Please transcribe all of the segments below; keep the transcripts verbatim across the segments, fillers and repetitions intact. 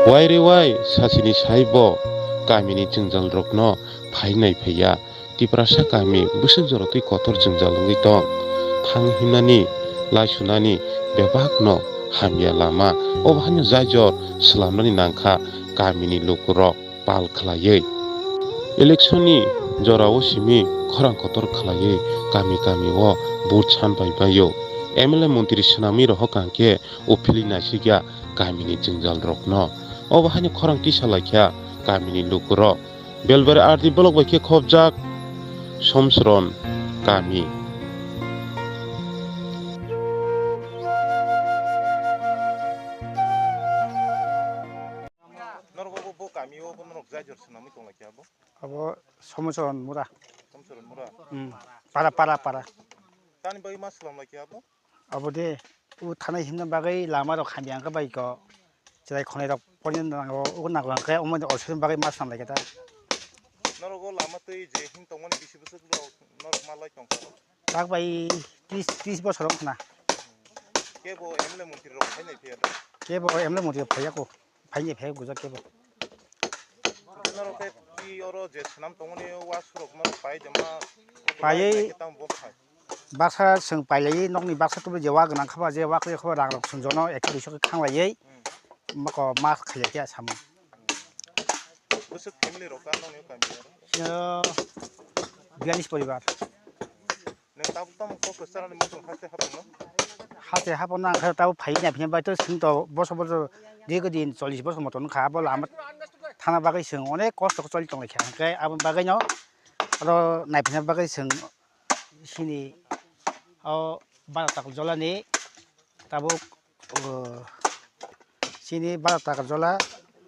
Wai re wai, sasini sai bo kamini jwngjal rokno phai nai phaiya. Tiprasa kami bwswk jora twi kotor jwngjal wngwi tong. Thang himnani, lai sunani bebakno hamya lama. Obo haino jai jor swlamnani nangkha kamini lukurok pal khwlaiwi. Election ni jorao simi khorang kotor khwlaiwi kami kami o vote san pai baio. M L A montri swnamwi rohor kangkhe uphili naisikya kamini jwngjal rokno. Obo haino khorang tisa laikha kamini lukurok. Belbari R D block bai khe khopjak Somsron kami. Norok bo, bo kami o bo norok jai jor swnamwi tong lai khe abo? Abo Somsron Mura. Somsron Mura? Hmm. Para, para, para. Tani bagwi ma swlam lai khe abo? Abo de, o thanai himna bagwi lama rok hamya wngkha bai ko. Chwrai khonai rok poino nango, o nango hwnkhe omo ni osori bagwi ma swlam lai khe ta. Norok o lama twi je him tongmani bisi bwswk rok norok ma lai tong kha? Tak bai tris, tris bosor wngkha na. Kebo M L A montri rok phai nai phiya da? Kebo M L A montri rok phaiya ko. Phaini phai gujak kebo. Norok khe twi oro je swnam tongmani wa surok norok pai de ma. Paiwi. Pai khe tamo bo khai. Baksa chwng pailaiwi nokni baksa tubui je wa gwnang khaba je wa kwrwi khaba rang rok chwng jono ekso duiso khe khanglaiwi. Hmm. Moko ma khaiya khe samo. Bwswk family rok ka nokni kami oro? Yo, biyalish poribar. Nwng tabuk tamo kok kwcharo ni muchung haste hapungno? Haste hapungno ang khe tabuk phai ya phine bai to chwng to boso boso dirgho din chollish bosor moto wngkha abo lama thana bagwi chwng onek kosto khe choli tong lai kha hwnkhe aboni bagwi no oro naiphina bagwi chwng sini o bara takal jolani tabuk o sini bara takal jola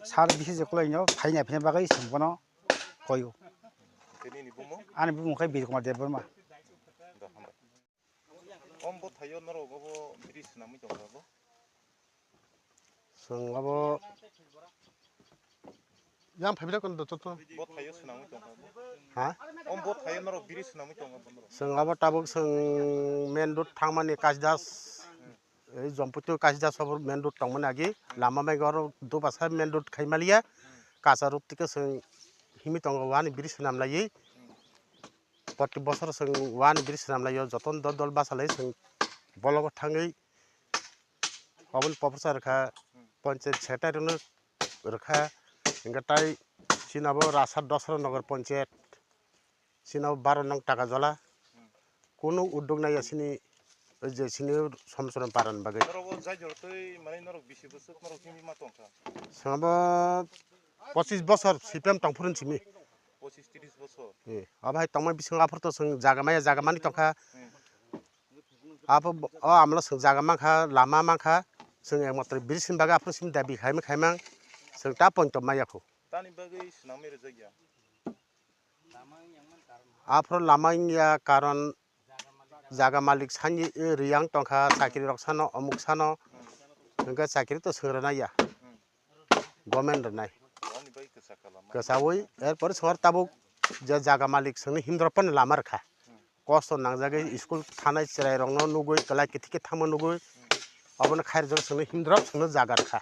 sar bisi je kulai no phai naiphina bagwi chwng bono koyo. Tini ni bumo? Ani bumung khe Bir Kumar Debbarma. Da, hambai. Om bo thaio norok obo biri swnamwi tongkha bo? Chwng abo yang phaibrok kono doto to. Bo thaio swnamwi tongkha bo? Ha? Om bo thaio norok biri swnamwi tongkha bo norok? Chwng abo tabuk chwng main road thangmani Kasidas. Hmm. Ei Jompui to Kasidas obor main road tongmani agi lama mai oro dubasa main road khai maliya. Hmm. Kacha road tike chwng himi tongo wani biri swnam laiwi. Hmm. Proti bosor chwng wani biri swnam laio jotono dol dol basa lai chwng bologo thangwi oboni poprsa rwkha, hmm, ponchayat secretary no rwkha, hwnkhe tai chini abo Rasa Dosra Nagar ponchayat, chini abo baro nong Taka Jola, hmm, kunu uddog naiya chini je chini Somsron Paran bagwi. Norok o jai jor twi manwi norok bisi bwswk norok himwi ma tongkha? Chwng abo pochis bosor C P M tongphuru simi. Pochis tris bosor? Eh, abo hai tongma bisingo aphuru to chwng jaga maya jaga mani tongkha. Hmm. Abo bo-, o amlo chwng jaga mankha, lama mankha, chwng ekmatro biri sini bagwi aphuru simi dabi khaima khaimang, chwng ta poito maya khu. Tani bagwi swnamwi rwjakya? Aphuru lama wngya karon jaga malik sani riyang tongkha, chakri rok sano, omuk sano, hwnkhe chakri to chwng rwnaiya. Government rwnai. Kwchaui, erpore sor tabuk je jaga malik chwngno himdrop phano lama rwkha. Kosto nangjagwi school thanai chwrairokno nugwi, kwlai kithi khe thangma nugwi, obono khairokjak chwngno himdrop chwngno jaga rwkha.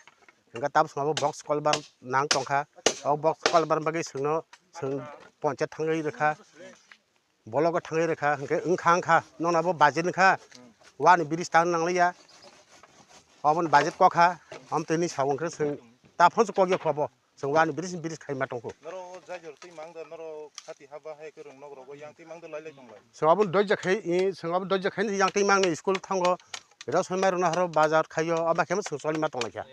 Hwnkhe tabuk chwngno box culvert nang tongkha. O box culvert bagwi chwngno chwng ponchayat thangwi rwkha. Bologo thangwi rwkha, hwnkhe wngkha wngkha, nono abo budget wngkha, wani bridge tang nangliya, oboni budget kokha, amtwini sabo hwnkhe chwng taphonse kokya khobo, chwng wani bridge bridge khaima tongkho. Norok o jai jor twi mang da, norok khati haba hai kwrwng nok rogo yang twi mang da lai lai tonglai. Chwng abo doija khai, i, chwng abo doija khai yang twi mangni school thango, rosoi mai rwna horo bazar khaio, abo khe chwng choli ma tonglaikha.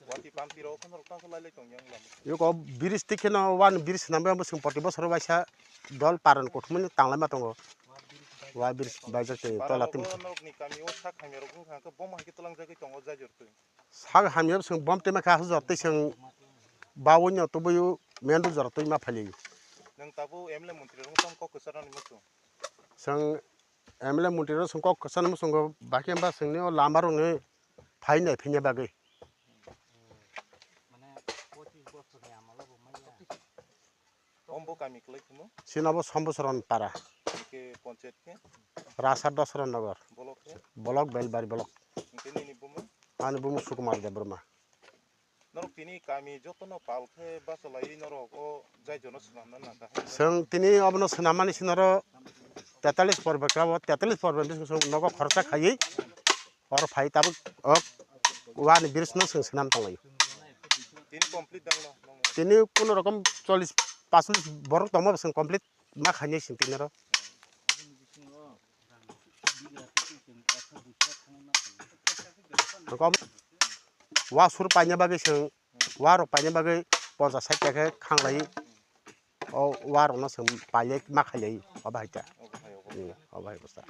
Wati pamti rok norok tang lai lai tong yang lama. Yoko bridge tikheno wani bridge swnambai abo chwng proti bosoro waisa dol paran kuthumani tanglaima tongo. Wa bridge baijak tei tola tim. Norokni kami o sak hamya rok wngkha hwnkhe bom hai khe twlangjagwi tongo jai jor twi. Sak hamya chwng bom tema kha jor twi chwng bawi no tubui main road jora twi ma phali. Nwng tabuk M L A montri rok tamo kok kwchar nani muchung? Chwng M L A montri rok chwng kok kwchar nani muchungo bahai khe ba chwngni o lama rokni phai nai phinya bagwi. Om bo kami kwlai kheno? Chini abo Sombosoron para. Hwnkhe ponchayat khe? Rasa Dosra Nagar. Bolok khe? Bolok Belbari bolok. Hwnkhe nini bumung? Ani bumung Sukumar Debbarma. Norok tini kami jotono pal khe bachalai norok o jaijono swnamna nangkha hai. Chwng tini obono swnamani se norok tetalis porbe kabo, tetalis porbe bising chwng nogo khoroksa khaiwi oro phai tabuk o wani bridge no chwng swnam tonglaio. Tini complete dangno? Tini kuno rokom chollish pasolis borok tongma chwng complete ma khainai chwng tini oro. Kom wa sur paina bagwi chwng, wa rok paina bagwi ponchas sait ta khe khanglai, o wa rok no chwng pailai ma khailai, o bahai ta. Hmm, o bahai bwsa.